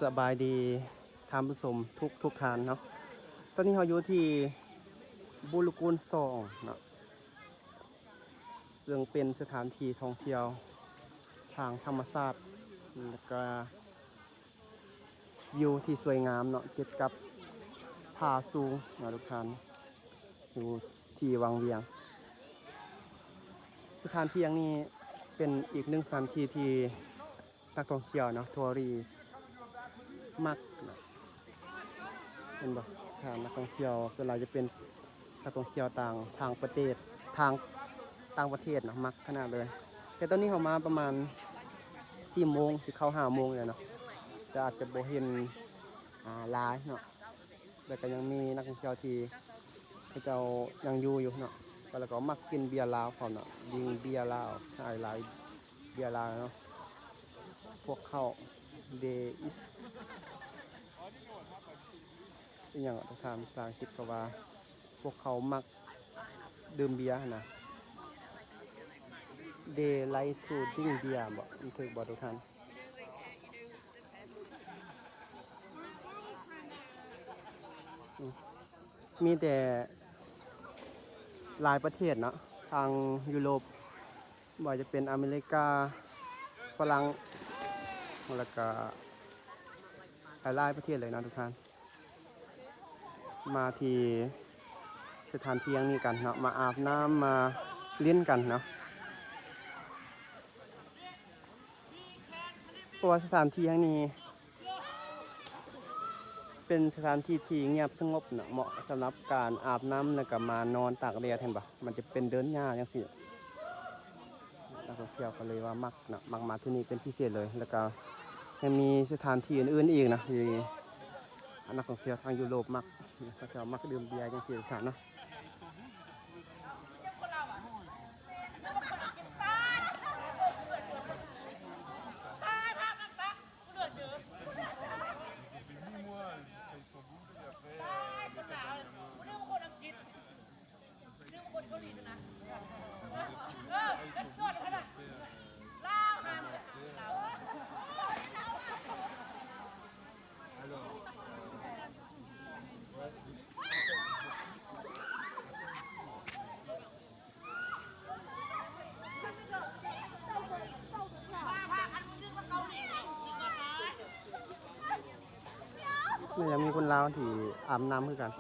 ສະບາຍດີທ່ານຜູ້ຊົມທຸກໆທ່ານເນາະ. ຕອນນີ້ເຮົາຢູ່ທີ່ບູລະກູນສອງເນາະ ເຊິ່ງເປັນສະຖານທີ່ທ່ອງທ່ຽວທາງທຳມະຊາດ ແລ້ວກະ ວິວທີ່ສວຍງາມເນາະ ຕິດກັບຜາສູງເນາະທຸກທ່ານ ຢູ່ທີ່ວັງວຽງ. ສະຖານທີ່ແຫ່ງນີ້ເປັນອີກໜຶ່ງສະຖານທີ່ທີ່ນັກທ່ອງທ່ຽວເນາະ ທົວຣິສມັກເນາະ ເຫັນບໍ່? ຖ້ານັກທ່ອງທ່ຽວສ່ວນຫຼາຍຈະເປັນ ນັກທ່ອງທ່ຽວຕ່າງ ທາງປະເທດ ທາງຕ່າງປະເທດເນາະ ມັກຂະໜາດເລີຍ. ແຕ່ຕອນນີ້ເຮົາມາປະມານສີ່ໂມງ ຊິເຂົ້າຫ້າໂມງແລ້ວເນາະ ແຕ່ອາດຈະບໍ່ເຫັນ ອ່າ ຫຼາຍເນາະ. ແລ້ວກໍຍັງມີນັກທ່ອງທ່ຽວທີ່ເຂົາເຈົ້າຍັງຢູ່ຢູ່ເນາະ ແລ້ວກໍມັກກິນເບຍລາວພ້ອມເນາະ ດິ່ງເບຍລາວ ຂາຍຫຼາຍເບຍລາວເນາະ. ພວກເຂົາ ເດອິສ ອີ່ຫຍັງເນາະ ຖ້າພາສາອັງກິດເຂົາວ່າ ພວກເຂົາມັກດື່ມເບຍຫັ້ນນະ ເດໄລທູດິ້ງເບຍ ບໍ່ ມັນຖືກບໍ່ທຸກທ່ານ? ອືມ ມີແຕ່ຫຼາຍປະເທດເນາະ ທາງຢູໂຣບ ບໍ່ວ່າຈະເປັນອາເມລິກາ, ຝຣັ່ງ ແລ້ວກະຫຼາຍໆປະເທດເລີຍເນາະທຸກທ່ານ. ມາທີ່ສະຖານທີ່ແຫ່ງນີ້ກັນເນາະ ມາອາບນ້ຳ ມາຫຼິ້ນກັນເນາະ ເພາະວ່າສະຖານທີ່ແຫ່ງນີ້ ເປັນສະຖານທີ່ທີ່ງຽບສະຫງົບເນາະ ເໝາະສຳລັບການອາບນ້ຳ ແລ້ວກໍມານອນຕາກແດດ ເຫັນບໍ່ ມັນຈະເປັນເດີ່ນຫຍ້າຈັ່ງຊີ້. ນັກທ່ອງທ່ຽວກໍເລີຍວ່າມັກເນາະ ມັກມາທີ່ນີ້ເປັນພິເສດເລີຍ. ແລ້ວກໍຍັງມີສະຖານທີ່ອື່ນໆອີກນະ ທີ່ນັກທ່ອງທ່ຽວທາງຢູໂຣບມັກ ເຂົາເຈົ້າມັກດື່ມເບຍຈັ່ງຊີ້ ທ່ານເນາະ. ນີ້ຍັງມີຄົນລາວທີ່ອາບນ້ຳຄືກັນ.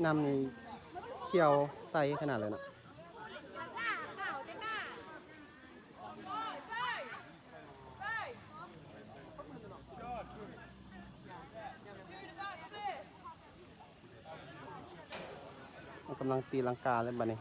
ນ້ຳນີ້ຂຽວໃສຂະໜາດເລີຍເນາະ. ມັນກຳລັງຕີລັງກາເລີຍບັດນີ້.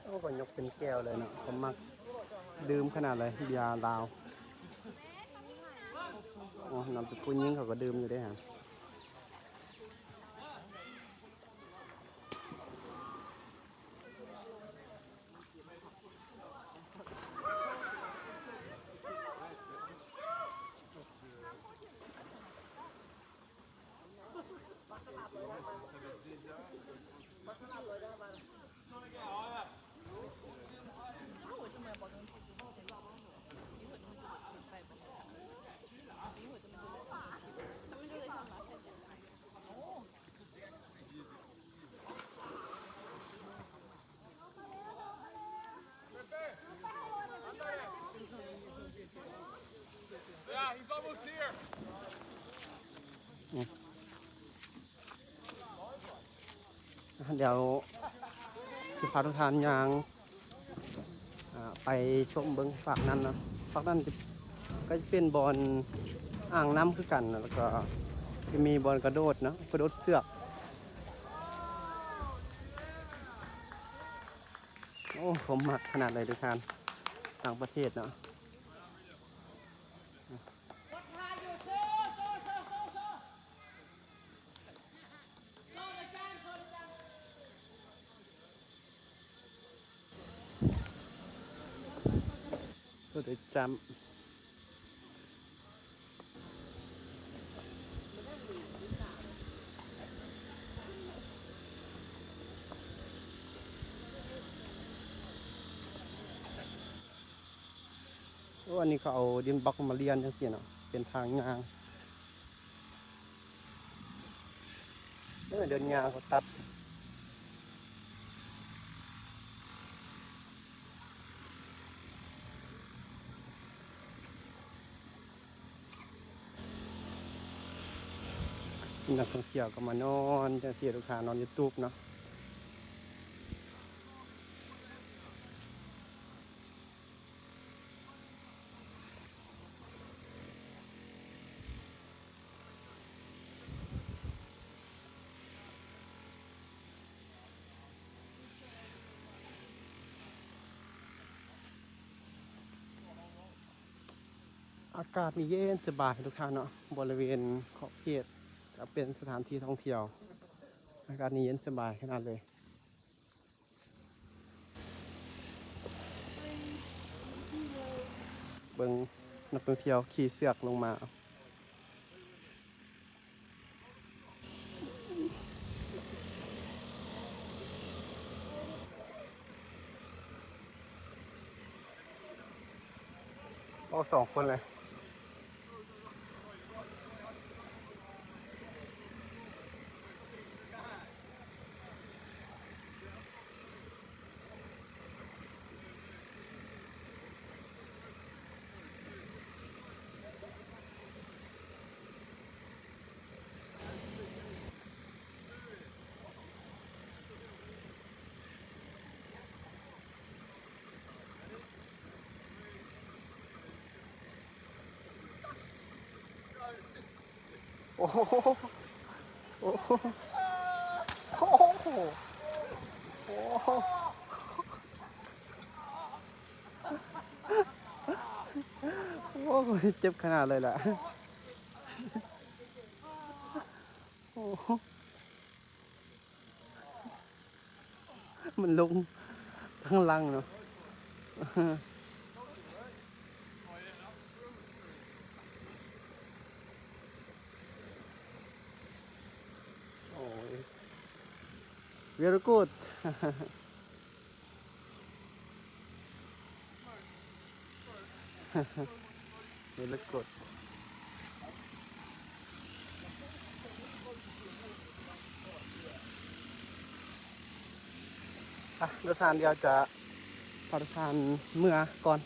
ໂອ້ ເພິ່ນຍົກເປັນແກ້ວເລີຍເນາະ ເພິ່ນມັກດື່ມຂະໜາດເລີຍ ເບຍລາວ. ໂອ້ ນຳແຕ່ຜູ້ຍິງເຂົາກໍດື່ມຢູ່ເດ້ຫັ້ນ. ດຽວຊິພາທຸກທ່ານຍ່າງ ອ່າ ໄປຊົມເບິ່ງຟາກນັ້ນເນາະ. ຟາກນັ້ນກໍຈະເປັນບ່ອນອ່າງນ້ຳຄືກັນ ແລ້ວກໍຈະມີບ່ອນກະໂດດເນາະ ກະໂດດເຊືອກ. ໂອ້ ຜົມມັກຂະໜາດໃດທຸກທ່ານ ຕ່າງປະເທດເນາະ. ໂອ້ ໄດ້ຈ້ຳ. ໂອ້ ອັນນີ້ເຂົາເອົາດິນບລັອກມາລຽນຈັ່ງຊີ້ເນາະ ເປັນທາງຍ່າງ. ເອີ ເດີນຍາວກໍຕັດ ນັກທ່ອງທ່ຽວກໍມານອນຈັ່ງຊີ້ ລູກຄ້ານອນຢູ່ຕູບເນາະ. ອາກາດນີ້ເຢັນສະບາຍທຸກທ່ານເນາະ, ບໍລິເວນຂອບເຂດຈະເປັນສະຖານທີ່ທ່ອງທ່ຽວ, ອາກາດນີ້ເຢັນສະບາຍຂະໜາດເລີຍ. ເບິ່ງນັກທ່ອງທ່ຽວຂີ່ເຊືອກລົງມາ. ເວົ້າສອງຄົນເລີຍ. ໂອ້ໂຫ ໂອ້ໂຫ ໂອ້ໂຫ ໂອ້ໂຫ ໂອ້ຍ ເຈັບຂະໜາດເລີຍລະ ໂອ້ໂຫ. ມັນລົງທາງຫຼັງເນາະ. ໂອ້ຍ very good. Very good. ອ່ະ ທຸກທ່ານ ດຽວຈະພາທຸກທ່ານເມືອກ່ອນ.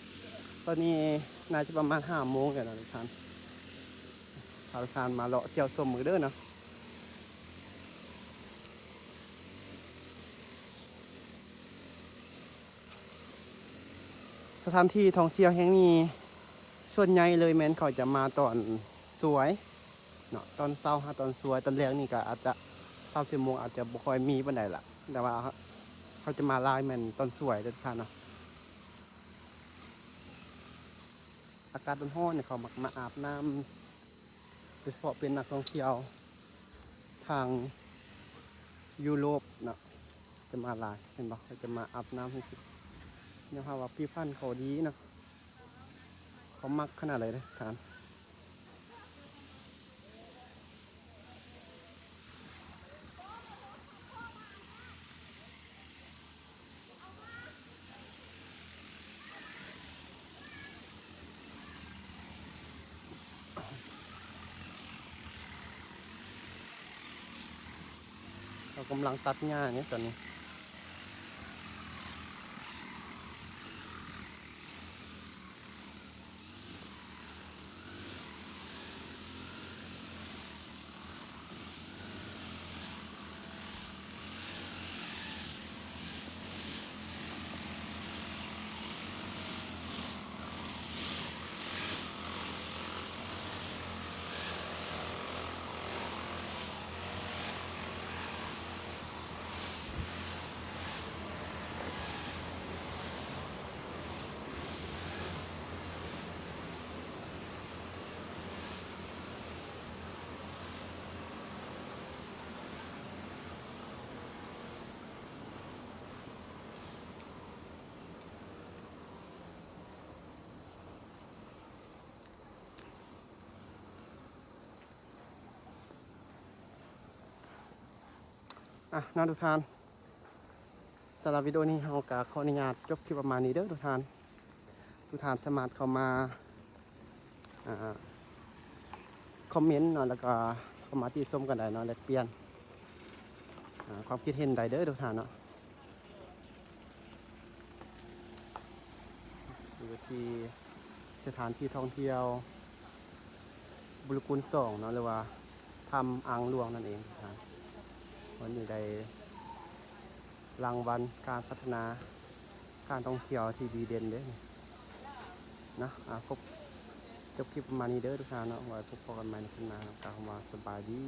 ຕອນນີ້ໜ້າຈະປະມານຫ້າໂມງແລ້ວນະທຸກທ່ານ. ພາທຸກທ່ານມາເລາະທ່ຽວຊົມເບິ່ງເດີເນາະ. ສະຖານທີ່ທ່ອງທ່ຽວແຫ່ງນີ້ ສ່ວນໃຫຍ່ເລີຍແມ່ນເຂົາຈະມາຕອນສວຍເນາະ, ຕອນເຊົ້າຫາຕອນສວຍ. ຕອນແລງນີ້ກໍອາດຈະ ສາມສີ່ໂມງອາດຈະບໍ່ຄ່ອຍມີປານໃດລະ, ແຕ່ວ່າເຂົາຈະມາຫຼາຍແມ່ນຕອນສວຍເດີທ່ານເນາະ. ອາກາດຮ້ອນໆ ເຂົາມັກມາອາບນ້ຳ ໂດຍສະເພາະເປັນນັກທ່ອງທ່ຽວທາງຢູໂຣບເນາະ ຈະມາຫຼາຍ ເຫັນບໍ່? ເຂົາຈະມາອາບນ້ຳຈັ່ງຊີ້ ຍ້ອນວ່າຜິວພັນເຂົາດີເນາະ, ເຂົາມັກຂະໜາດໃດເດ້ທ່ານ. ເຂົາກຳລັງຕັດຫຍ້າຢູ່ຕອນນີ້. ໂ ອ່ະເນາະທຸກທ່ານ, ສຳລັບວິດີໂອນີ້ເຮົາກໍຂໍອະນຸຍາດຈົບຄລິບປະມານນີ້ເດີທຸກທ່ານ. ທຸກທ່ານສາມາດເຂົ້າມາ ອ່າ ຄອມເມັນເນາະ ແລ້ວກໍເຂົ້າມາຕິຊົມກັນໄດ້ເນາະ ແລກປ່ຽນ ອ່າ ຄວາມຄິດເຫັນໄດ້ເດີທຸກທ່ານເນາະ. ຢູ່ທີ່ສະຖານທີ່ທ່ອງທ່ຽວບຸລະກຸນສອງເນາະ ຫຼືວ່າຖ້ຳອ່າງຫຼວງນັ້ນເອງ. ວັນນີ້ໄດ້ລາງວັນການພັດທະນາການທ່ອງທ່ຽວທີ່ດີເດັ່ນເດ້ເນາະ. ອ່າ ພົບ ຈົບຄລິບປະມານນີ້ເດີທຸກທ່ານເນາະ, ໄວ້ພົບພໍ້ກັນໃໝ່ໃນຄລິບໜ້າ. ກ່າວຄຳວ່າສະບາຍດີ.